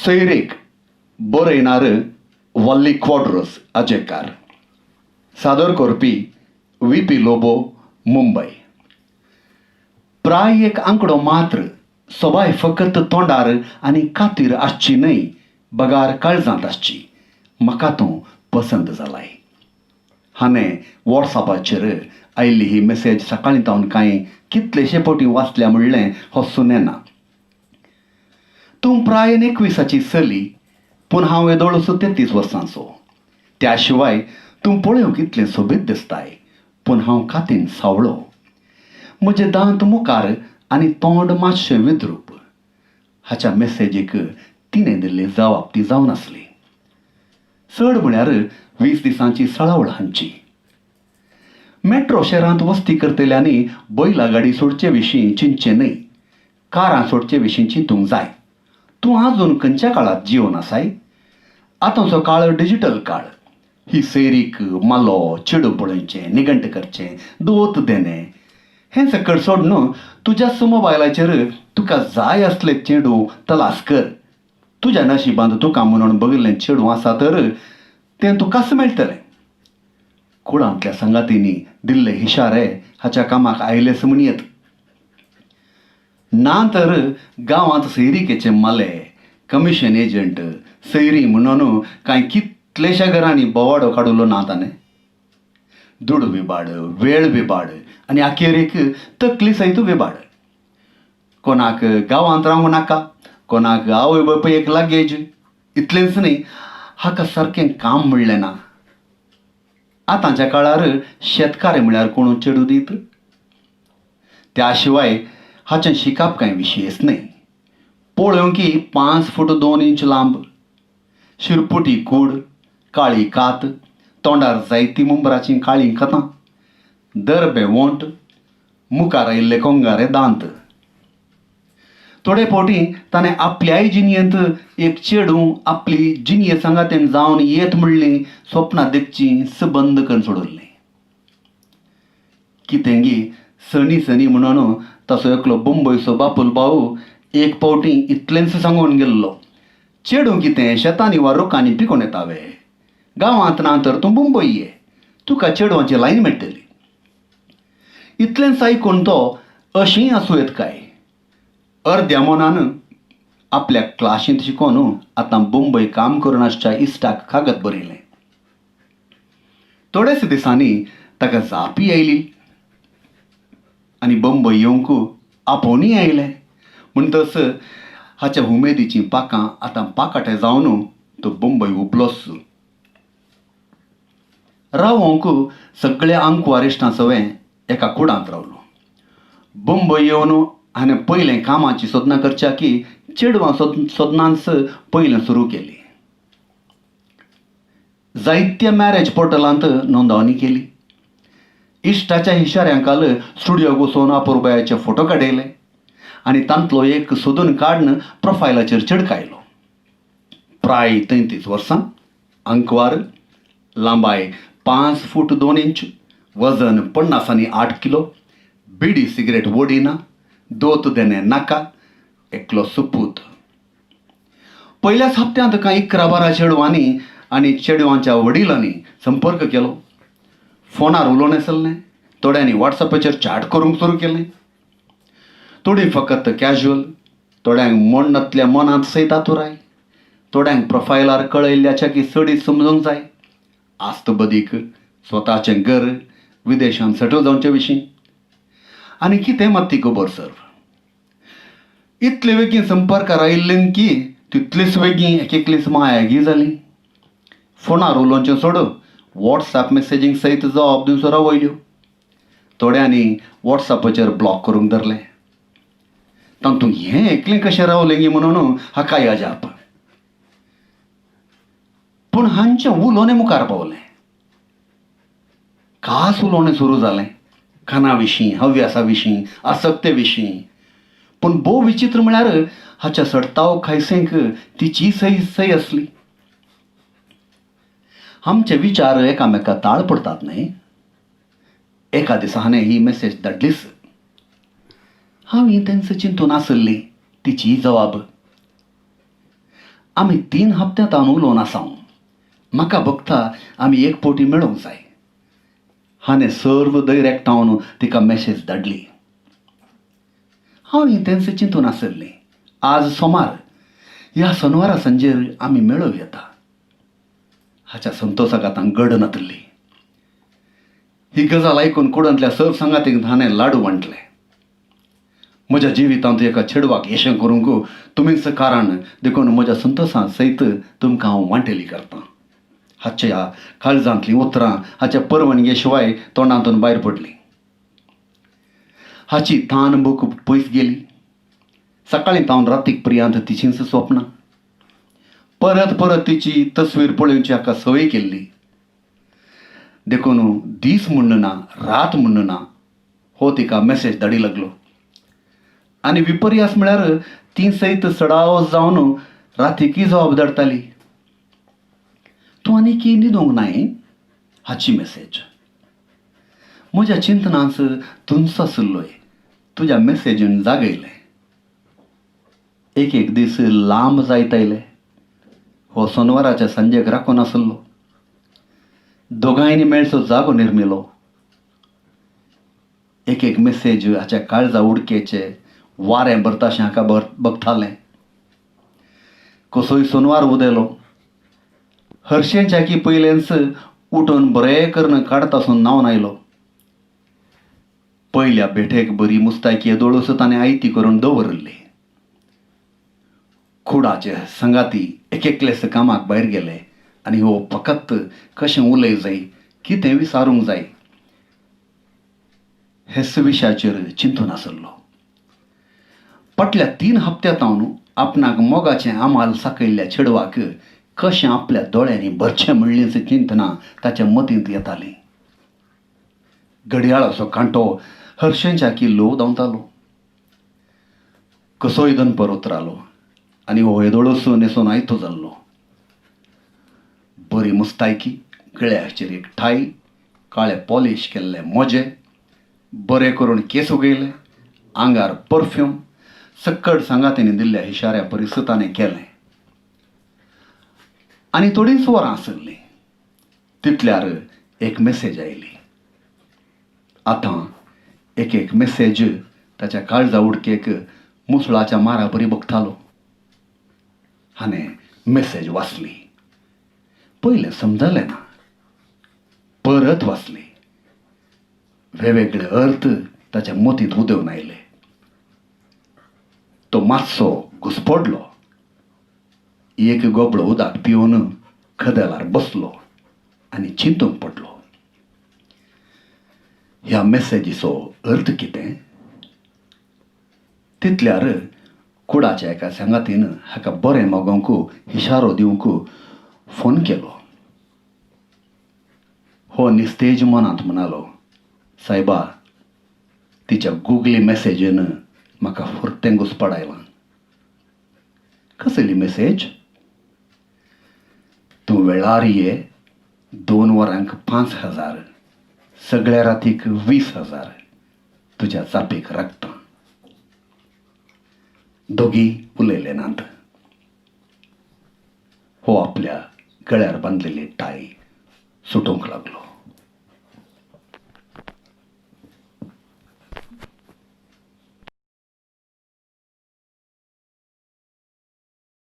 सैरीक बरयणार वल्ली क्वाड्रोस अजेकार, सादर करपी व्ही पी लोबो, मुंबय. प्राय एक आंकडो मात्र सोबाय फकत तोंडार आनी कातीर आसची न्हय, बगार काळजांत आसची. म्हाका तूं पसंत जालाय. हांवें वॉट्सॅपाचेर आयिल्ली ही मेसेज सकाळीं तावन कांय कितलेशे फावटी वाचल्या म्हणलें हसून येना. तूं प्रायेन 21आची चली, पूण हांव येदोळूच 33 वर्सांचो. त्या शिवाय तूं पळोवंक इतलें सोबीत दिसताय, पूण हांव कातीन सावळो. म्हजे दांत मुखार आनी तोंड मातशें विद्रूप. हाच्या मेसेजीक तिणें दिल्ली जबाब ती जावन आसली. चड म्हळ्यार 20 दिसांची सळावळ हांची. मेट्रो शहरांत वस्ती करतल्यांनी बैला गाडी सोडचे विशीं चिंतचें न्हय, कारां सोडचे विशीं चिंतूंक जाय. तूं आजून खंयच्या काळांत जिवन आसाय? आतांचो काळ डिजिटल काळ. ही सैरीक मालो, चेडूं पळोवचें, निघंट करचें, दोत देणें हें सकट सोडून तुज्याच मोबायलाचेर तुका जाय असलें चेडूं तलास कर. तुज्या नशिबांत तुका म्हणून बगिल्लें चेडूं आसा तर तें तुकाच मेळटलें. कुळांतल्या संगातींनी दिल्ले इशारे हाच्या कामाक आयलेच म्हणयेत. ना तर गांवांत सैरिकेचे माले, कमिशन एजंट, सैरी म्हणून कांय कितलेश्या घरांनी बोवाडो काडलो ना ताणें. दुडू विबाड, वेळ विबाड आनी अखेरेक तकली सयत विबाड. कोणाक गांवांत रावूंक नाका, कोणाक आवय बापायक लागेज. इतलेंच न्हय, हाका सारकें काम म्हणलें ना. आतांच्या काळार शेतकार म्हळ्यार कोण चेडूं दीत? त्या शिवाय हाचें शिकप कांय विशेश न्हय. पळोवंक की 5 फूट 2 इंच लांब, शिरपुटी कूड, काळी कात, तोंडार जायती मुंबराचीं काळीं खतां, दरबे वोंट, मुखार आयिल्ले कोंगारे दांत. थोडे फावटी ताणें आपल्याय जिणयेंत एक चेडूं आपली जिणये सांगातेन जावन येत म्हणली स्वप्नां देखचीं सबंद करून सोडल्लीं. कितेंगी सणी सणी म्हणून तसो एकलो बंबयचो बापूल भाऊ एक फावटी इतलेंच सांगून गेल्लो, चेडूं कितें शेतांनी वा रुखांनी पिकोवन येतावे, गांवांत ना तर तूं मुंबय ये, तुका चेडवांची लायन मेळटली. इतलेंच आयकून तो अशीय आसूं येत काय अर्द्या मनान आपल्या क्लाशींत शिकोवन आतां मुंबय काम करून आसच्या इश्टाक कागद बरयलें. थोडेच दिसांनी ताका जापी आयली आनी बंबय येवंक आपोवणीय आयलें. म्हणटच हाच्या उमेदीचीं पाकां आतां पाकाटे जावन तो बंबय उबलोच. रावोंक सगळ्या आंकवार इश्टां सवें एका कुडांत रावलो. बंबय येवन हाणें पयलें कामाची सोदनां करच्या की चेडवां सोदनांच पयलें सुरू केली. जायत्या मॅरेज पोर्टलांत नोंदवणी केली. इश्टाच्या इशाऱ्यांकाल स्टुडियोक वचून अपुरबायाचे फोटो काडयले आनी तांतलो एक सोदून काडून प्रोफायलाचेर चिडकायलो. प्राय 33 वर्सां, आंकवार, लांबाय 5 फूट 2 इंच, वजन 50 आनी 8 किलो, बिडी सिगरेट ओडिना, दोत देणें नाका, एकलो सुपूत. पयल्याच हप्त्यांत कांय 11-12 चेडवांनी आनी चेडवांच्या वडिलांनी संपर्क केलो. फोनार उलोवणें चल्लें, थोड्यांनी वॉट्सॅपाचेर चॅट करूंक सुरू केलें. थोडीं फकत कॅज्युअल, थोड्यांक मनांतल्या मनांत सयत आतुराय, थोड्यांक प्रोफायलार कळयल्ल्याच्या की चडीत समजूंक जाय, आस्त बदीक, स्वताचें घर, विदेशांत सेटल जावचे विशीं आनी कितें मात ती खबर सर्व. इतले बेगीन संपर्कार आयिल्ले की तितलीच बेगीन एक एकलीच मायागी जाली. फोनार उलोवचें सोड, वॉट्सॅप मेसेजींक सयत जबाब दिवचो रावयल्यो. थोड्यांनी वॉट्सॅपाचेर ब्लॉक करूंक धरलें. तातूंत हें एकलें कशें रावलें गी म्हणून हाकाय अजाप. पूण हांचें उलोवणें मुखार पावलें. खास उलोवणें सुरू जालें खाना विशीं, हव्यासा विशीं, आसक्ते विशीं. पूण भोव विचित्र म्हळ्यार हाच्या सडताव खायसेंक तिची सय सय आसली. आमचे विचार एकामेका ताळ पडतात न्हय. एका दिसा हाणें ही मेसेज धाडलीच. हांव ही तेंच चिंतून आसली तिची जबाब. आमी 3 हप्त्यांत हांव उलोवन आसाव. म्हाका भोगता आमी एक पोटी मेळोंक जाय. हांवें सर्व धैर्य एकठावन तिका मॅसेज धाडली. हांव तेंच चिंतून आसलें. आज सोमार, ह्या सोनवारा सांजेर आमी मेळोवं येता. हाच्या संतोषाक आतां गड नातली. ही गजाल आयकून कुडांतल्या सर्व सांगातीक हांवें लाडू वांटले. म्हज्या जिवितांत एका चेडवाक येशें करूंक तुमीच कारण, देखून म्हज्या संतोशा सयत तुमकां हांव वांटेली करतां. हाच्या काळजांतलीं उतरां हाच्या परवानगे शिवाय तोंडांतून भायर पडलीं. हाची तान भूक पयस गेली. सकाळीं तावन रातीक पर्यंत तिचींच स्वप्नां. परत परत तिची तस्वीर पळोवची हाका संवय केल्ली. देखून दीस म्हण्ण ना रात म्हण्ण ना हो तिका मॅसेज धाडी लागलो. आनी विपर्यास म्हळ्यार ती सयत सडाव जावन रातीकय जबाब धाडटाली. तूं आनी की न्हिदूंक नाय हाची मॅसेज. म्हज्या चिंतनांत तुंच आशिल्लोय तुज्या मॅसेजीन जागयलें. एक एक दीस लांब जायत आयले. हो सोनवाराच्या सांजेक राखून आशिल्लो. दोगांयनी मेळचो जागो निर्मिलो. एक एक मॅसेज हाच्या काळजा उडकेचे वारें भरताशें हाका बगतालें. कसोय सोनवार उदेलो. हरशेंच्या की पयलेंच उठून बरें करून काडतासून न्हांवन आयलो. पयल्या भेटेक बरी मुस्तायकी येदोळूच ताणें आयती करून दवरिल्ली. कुडाचे संगाती एक एकलेच कामाक भायर गेले आनी हो फकत कशें उलय जाय, कितें विचारूंक जाय हेच विशयाचेर चिंतून आसलो. फाटल्या 3 हप्त्यांत हांव आपणाक मोगाचें आमाल साकयल्ल्या चेडवाक कशें आपल्या दोळ्यांनी भरचें म्हणलींच चिंतना ताच्या मतींत येतालीं. घडयाळाचो कांटो हरशेंच्या की लोव धांवतालो. कसोय दनपर उतरालो आनी हो येदोळोसो न्हेसून आयतो जाल्लो. बरी मुस्तायकी, गळ्याचेर एक ठाय, काळे पॉलीश केल्ले मोजे, बरे करून केंस उगयले, आंगार परफ्यूम, सक्कड सांगातींनी दिल्ल्या इशाऱ्या परी ताणें केलें. आनी थोडींच वरां आसिल्लीं तितल्यार एक मॅसेज आयली. आतां एक एक मॅसेज ताच्या काळजा उडकेक मुसळाच्या मारा परी बगतालो. हांवें मॅसेज वाचली. पयलें समजलें ना, परत वाचली. वेगवेगळे अर्थ ताच्या मतींत उदेवन आयले. तो मातसो घुसपडलो. एक गोबळो उदक पिवन कदेलार बसलो आनी चिंतूंक पडलो. ह्या मॅसेजीचो अर्थ कितें? तितल्यार कुडाच्या एका सांगातीन हाका बरें मागोवंक इशारो दिवंक फोन केलो. हो निस्तेज मनांत म्हणालो, सायबा, तिच्या गुगली मॅसेजीन म्हाका फुरतें घुसपडायलां. कसली मॅसेज? तूं वेळार ये, 2 वरांक 5,000, सगळ्या रातीक 20,000 तुज्या चापीक राखता. दोगी उलयले नात. हो आपल्या गळ्यार बांदलेली टाय सुटोवंक लागलो.